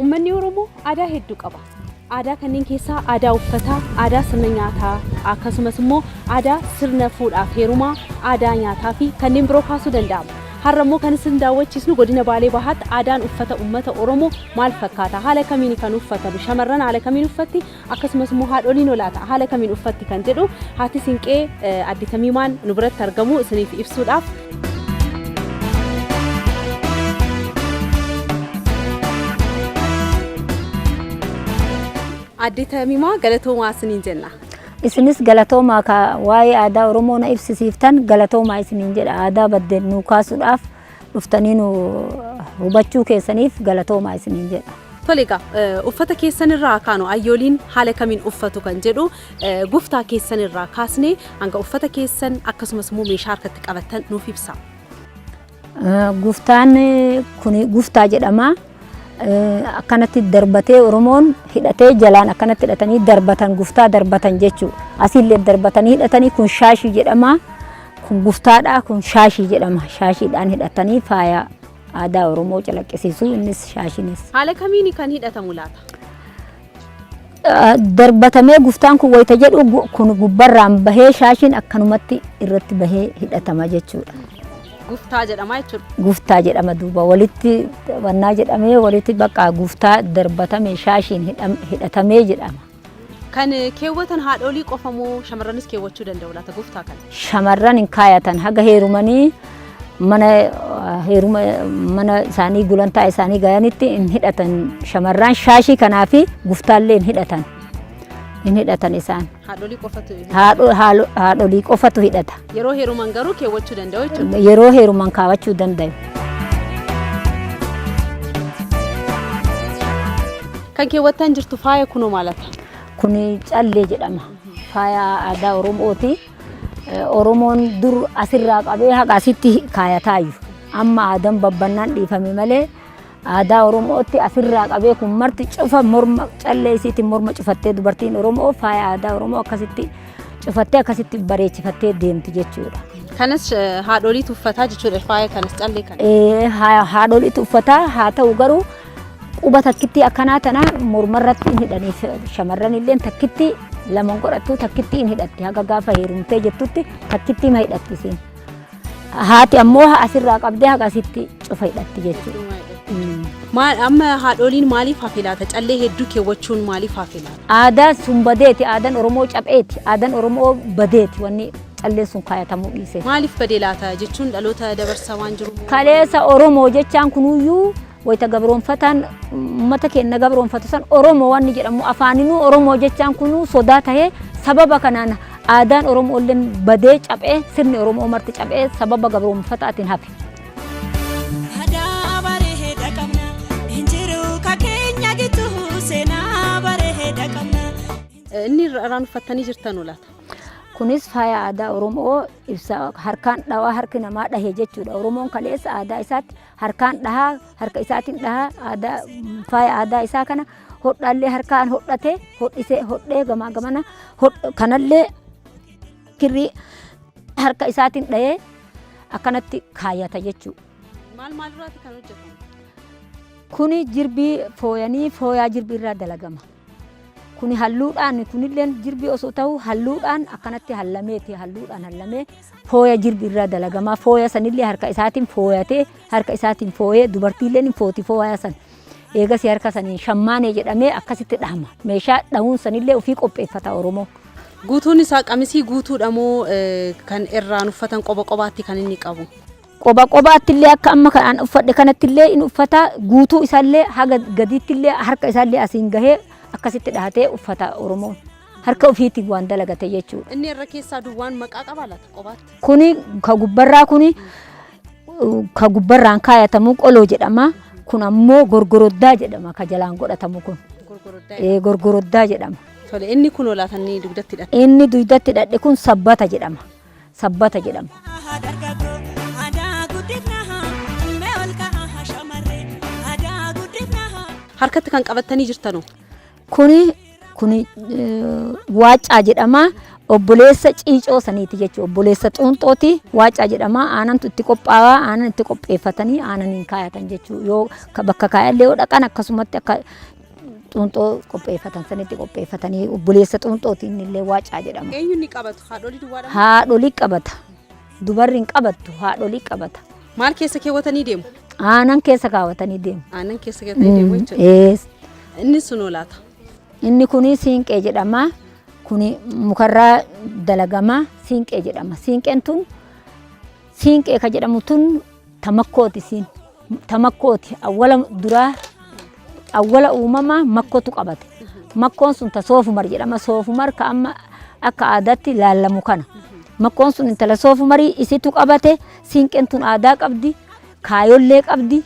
Uummanni Oromoo aadaa hedduu qaba. Aadaa kanneen keessaa aadaa uffataa, aadaa sirna nyaataa akkasumas immoo aadaa sirna fuudhaaf heerumaa, aadaa nyaataa fi kanneen biroo kaasuu danda'ama. Har'a immoo kan isin daawwachiisnu godina Baalee Bahaatti aadaan uffata uummata Oromoo maal fakkaata? Haala kamiin kan uffatamu? Shamarran haala kamiin uffatti? Akkasumas immoo haadholiin olaata haala kamiin uffatti kan jedhu haati siinqee Aadde Tamiimaan nu biratti argamu isiniif ibsuudhaaf. Aadde Tamiimaa galatoomaa isiniin jenna. Isinis galatoomaa ka waa'ee aadaa Oromoo na ibsisiiftan galatoomaa isiniin jedha. Aadaa badde nu kaasuudhaaf dhuftanii nu hubachuu keessaniif galatoomaa isiniin jedha. Tole egaa uffata keessan irraa kaanu ayyooliin haala kamiin uffatu kan jedhu guftaa keessan irraa kaasnee hanga uffata keessan akkasumas immoo meeshaa harkatti qabattan nuuf ibsa. Guftaan kun guftaa jedhama. Akkanatti darbatee Oromoon hidhatee jalaan akkanatti hidhatanii darbatan guftaa darbatan jechuudha. Asiillee darbatanii hidhatanii kun shaashii jedhama. Kun guftaadha kun shaashii jedhama. Shaashiidhaan hidhatanii faaya aadaa Oromoo calaqqisiisu innis shaashiinis. Haala kamiin kan hidhatamu laata? Darbatamee guftaan kun wayita jedhu kun gubbarraan bahee shaashiin akkanumatti irratti bahee hidhatama jechuudha. Guftaa jedhama jechuudha. Guftaa jedhama duuba walitti wannaa jedhamee walitti bakka guftaa darbatame shaashiin hidhatamee jedhama. Kan keewwatan haadholii qofa moo shamarranis keewwachuu danda'u laata guftaa kana? Shamarran hin kaayatan haga heerumanii mana heeruma mana isaanii gulantaa isaanii gayanitti hin hidhatan shamarran shaashii kanaa fi guftaallee hin hidhatan. Hin hidhatan isaan. Haadholii qofatu Haadholii qofatu hidhata. Yeroo heeruman garuu keewwachuu danda'u jechuudha. Yeroo heeruman kaawwachuu danda'u. Kan keewwattan jirtu faaya kunoo maalata? Kuni callee jedhama. Faaya aadaa Oromooti. Oromoon dur asirraa qabee haqa asitti kaayataayyu. Amma aadaan babbannaan dhiifame malee aadaa Oromootti asirraa qabee kun marti cufa morma callee isiitiin morma cufattee dubartiin Oromoo faaya aadaa Oromoo akkasitti cufattee akkasitti bareechifattee deemti jechuudha. Kanas haadholiitu uffataa jechuudha faaya kanas callee kana. Haadholiitu uffataa haa ta'u garuu quba takkitti akkanaa tana mormarratti hin hidhaniif shamarran illee takkitti lama godhattu takkitti hin hidhatti haga gaafa heerumtee jettutti takkitti ma hidhatti isiin. Haati ammoo asirraa qabdee haga asitti cufa hidhatti jechuudha. Maal amma haadholiin maaliif hafe laata? Callee hedduu keewwachuun maaliif hafe laata? Aadaan sun badeeti, aadaan Oromoo capheeti, aadaan Oromoo badeeti wanni calleen sun kaayatamuu dhiise. Maaliif badee laata jechuun dhaloota dabarsaa waan jiru moo? Kaleessa Oromoo jechaan kunuyyuu wayita gabroonfataan uummata keenya gabroonfatu san Oromoo wanni jedhamu afaaninuu Oromoo jechaan kunuu sodaa tahee sababa kanaan aadaan Oromoo illee badee caphee sirni Oromoo marti caphee sababa gabroonfataatiin hafe. Aadaa bareeda qabna, hin jiru ka keenya gitu seenaa bareeda qabna. Inni irraan uffattanii jirtanu laata? Kunis faaya aadaa Oromoo ibsa harkaan dhawaa harki namaa dhahe jechuudha. Oromoon kaleessa aadaa isaatti harkaan dhahaa harka isaatiin dhahaa aadaa faaya aadaa isaa kana hodhaallee harkaan hodhatee hodhisee hodhee gamaa gamana kanallee kirrii harka isaatiin dhahee akkanatti kaayata jechuudha. Maal maalirraati kan hojjetamu? Kuni jirbii fooyanii fooyaa jirbii irraa dalagama. Kuni halluudhaan kunilleen jirbii osoo ta'u halluudhaan akkanatti hallameeti halluudhaan hallamee fooya jirbii irraa dalagama. Fooya sanillee harka isaatiin fooyatee harka isaatiin fooyee dubartiilleen hin footi fooya san. Eegasii harka saniin shammaanee jedhamee akkasitti dhahama. Meeshaa dhahuun sanillee ofii qopheeffata Oromoo. Guutuun isaa qamisii guutuudha moo kan irraan uffatan qoba qobaatti kan inni qabu? Qoba qobaatti illee akka amma kan uffadhe kanatti illee in uffata guutuu isaallee haga gadiitti illee harka isaallee asiin gahee akkasitti dhahatee uffata Oromoon. Harka ofiitiin waan dalagate jechuudha. Inni irra keessaa duwwaan maqaa qaba laata qobaatti? Kuni ka gubbarraa kuni ka gubbarraan kaayatamu qoloo jedhama. Kun ammoo gorgoroddaa jedhama ka jalaan godhatamu kun. Gorgoroddaa. Gorgoroddaa jedhama. Tole inni kun laata inni dugdatti hidhate? Inni dugdatti hidhadhe kun sabbata jedhama. Sabbata jedhama. Dargaggoo aadaa guddifnaa, mee ol ka'aa shamarree aadaa guddifnaa. Harkatti kan qabattanii jirtanu? Kuni kuni waaccaa jedhama. Obboleessa ciicoo saniiti jechuudha. Obboleessa xuunxooti waacaa jedhama. Aanantu itti qophaa'aa, aanan itti qopheeffatanii aananiin kaayatan jechuudha. Yoo bakka kaayallee yoo dhaqan akkasumatti akka xuunxoo qopheeffatan sanitti qopheeffatanii obboleessa xuunxooti innillee waacaa jedhama. Eenyu inni qabatu? Haadholii duwwaadha? Haadholii qabata. Dubarri hin qabattu, haadholii qabata. Maal keessa keewwatanii deemu? Aanan keessa kaawwatanii deemu. Aannan keessa keewwatanii deemu jechuudha. Ees. Inni sun olaata. Inni kuni siinqee jedhama. Kuni mukarraa dalagama. Siinqee jedhama. Siinqeen tun siinqee ka jedhamu tun tamakkooti siin. Tamakkooti. Awwala duraa awwala uumamaa makkootu qabate. Makkoon sun ta soofumar jedhama. Soofumar ka amma akka aadaatti laallamu kana. Makkoon sun intala soofumarii isitu qabate. Siinqeen tun aadaa qabdi. Kaayollee qabdi.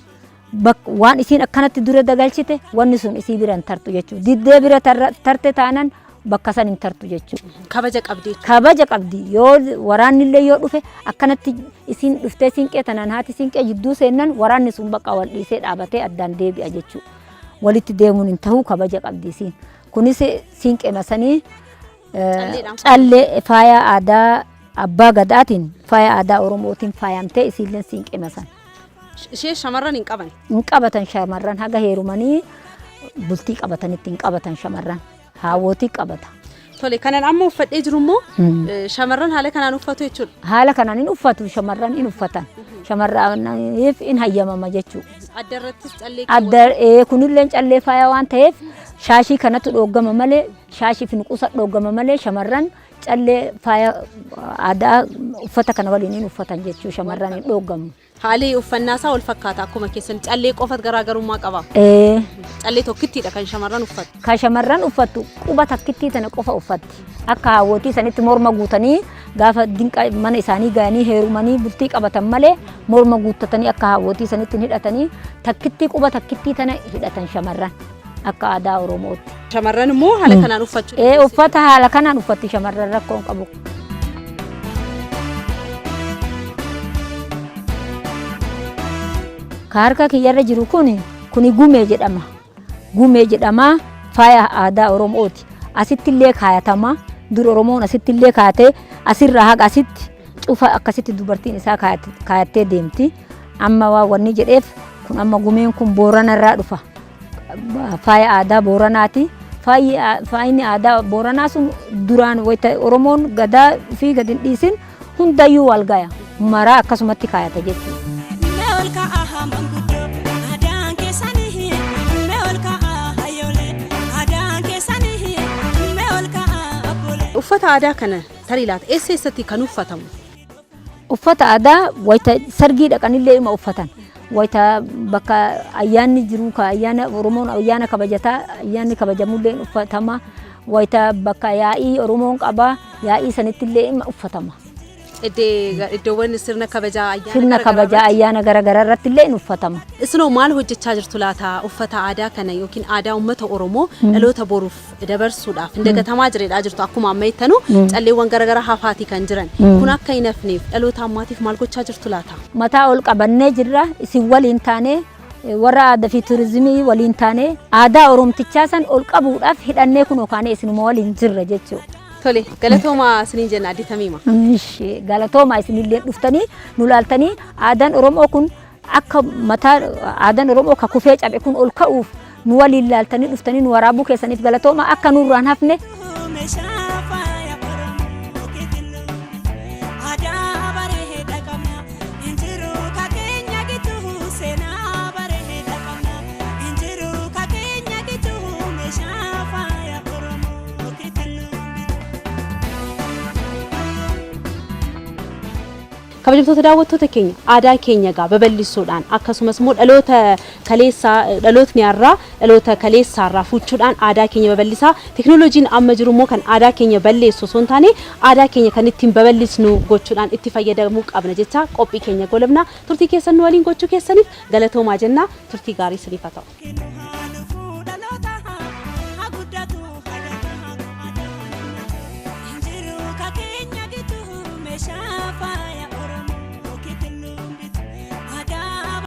Waan isiin akkanatti dura dagalchite wanni sun isii bira hin tartu jechuudha. Diddee bira tarte taanan bakka san hin tartu jechuudha. Kabaja qabdi jechuudha. Kabaja qabdi. Yoo waraannillee yoo dhufe akkanatti isiin dhuftee siinqee tanaan haati siinqee jidduu seennan waraanni sun bakka wal dhiisee dhaabatee addaan deebi'a jechuudha. Walitti deemuun hin ta'u, kabaja qabdi isiin. Kunis siinqee masanii callee faaya aadaa abbaa gadaatiin, faaya aadaa Oromootiin faayamtee isiilleen siinqee masan. Ishee shamarran hin qaban. Hin qabatan shamarran, haga heerumanii bultii qabatanitti hin qabatan shamarran. Haawwotii qabata. Tole, kanan amma uffadhee jiru immoo shamarran haala kanaan uffatu jechuudha. Haala kanaan hin uffatu, shamarran hin uffatan. Shamarraniif hin hayyamama jechuudha. Adda irrattis callee. Adda kunillee callee faaya waan ta'eef shaashii kanatu dhooggama malee, shaashii fi nuqusa dhooggama malee, shamarran callee faaya aadaa uffata kana waliin hin uffatan jechuu, shamarran hin dhooggamu. Haalli uffannaa isaa wal fakkaata akkuma keessan, callee qofatu garaagarummaa qaba. Callee tokkittiidha kan shamarran uffatu. Kan shamarran uffattu quba takkittii tana qofa uffatti. Akka haawwotii sanitti morma guutanii gaafa dinqa mana isaanii ga'anii heerumanii bultii qabatan malee morma guuttatanii akka haawwotii sanitti hin hidhatanii, takkittii quba takkittii tana hidhatan shamarran akka aadaa Oromootti. Shamarran immoo haala kanaan uffachuu. Uffata haala kanaan uffatti shamarran, rakkoo hin qabu. Ka harka kiyyarra jiru kun kuni gumee jedhama. Gumee jedhama, faaya aadaa Oromooti. Asitti illee kaayatama. Dur Oromoon asitti illee kaayatee asirraa haga asitti cufa akkasitti dubartiin isaa kaayattee deemti. Amma waa wanni jedheef kun amma gumeen kun Booranarraa dhufa. Faaya aadaa Booranaati. Faayini aadaa Booranaa sun duraan wayita Oromoon gadaa fi gadi hin dhiisin hundayyuu wal gaya. Maraa akkasumatti kaayata jechuudha. Mee ol ka'aa manguddoo aadaan keessanii, mee ol ka'aa hayyoolee aadaan keessanii, mee ol ka'aa abboolee. Uffata aadaa kana tarii laata eessa eessatti kan uffatamu? Uffata aadaa wayita sargii dhaqanillee ima uffatan. Wayita bakka ayyaanni jiru, ka ayyaana Oromoon ayyaana kabajataa, ayyaanni kabajamullee in uffatama. Wayita bakka yaa'ii Oromoon qabaa, yaa'ii sanittillee ima uffatama. Iddoowwan sirna kabajaa ayyaana Sirna garaagaraa kabajaa irratti. Ayyaana garaagaraa irratti illee in uffatama. Isinoo maal hojjechaa jirtu laata uffata aadaa kana yookiin aadaa uummata Oromoo dhaloota boruuf dabarsuudhaaf hin dagatamaa jireedhaa jirtu? Akkuma amma jettanu calleewwan garaagaraa hafaatii kan jiran kun akka hin hafneef dhaloota ammaatiif maal gochaa jirtu laata? Mataa ol qabannee jirra, isin waliin taanee, warra aadaa fi turizimii waliin taanee aadaa Oromtichaa san ol qabuudhaaf hidhannee kunoo kaanee isinuma waliin jirra jechuudha. Tole, galatooma isiniin jenna, Addee Tamiima. Ishee galatooma, isinillee dhuftanii nu laaltanii aadaan Oromoo kun akka mataa aadaan Oromoo ka kufee cabe kun ol ka'uuf nu waliin laaltanii dhuftanii nu waraabuu keessaniif galatooma, akka nurraan hafne. Meeshaa faaya Oromoo keetiluu aadaa bareeda qabna, injiru ka keenya gitu seenaa bareeda qabna, injiru ka keenya gitu meeshaa faaya Oromoo keetiluu. Kabajamtoota daawwattoota keenya, aadaa keenya egaa babal'isuudhaan akkasumas immoo dhaloota kaleessaa, dhalootni har'aa dhaloota kaleessaarraa fuuchuudhaan aadaa keenya babal'isaa, teknooloojiin amma jiru immoo kan aadaa keenya balleessu osoo hin taane aadaa keenya kan ittiin babal'isnu gochuudhaan itti fayyadamuu qabna jecha qophii keenya golabna. Turtii keessan nu waliin gochuu keessaniif galatoomaa jenna. Turtii gaarii isiniif haa ta'u.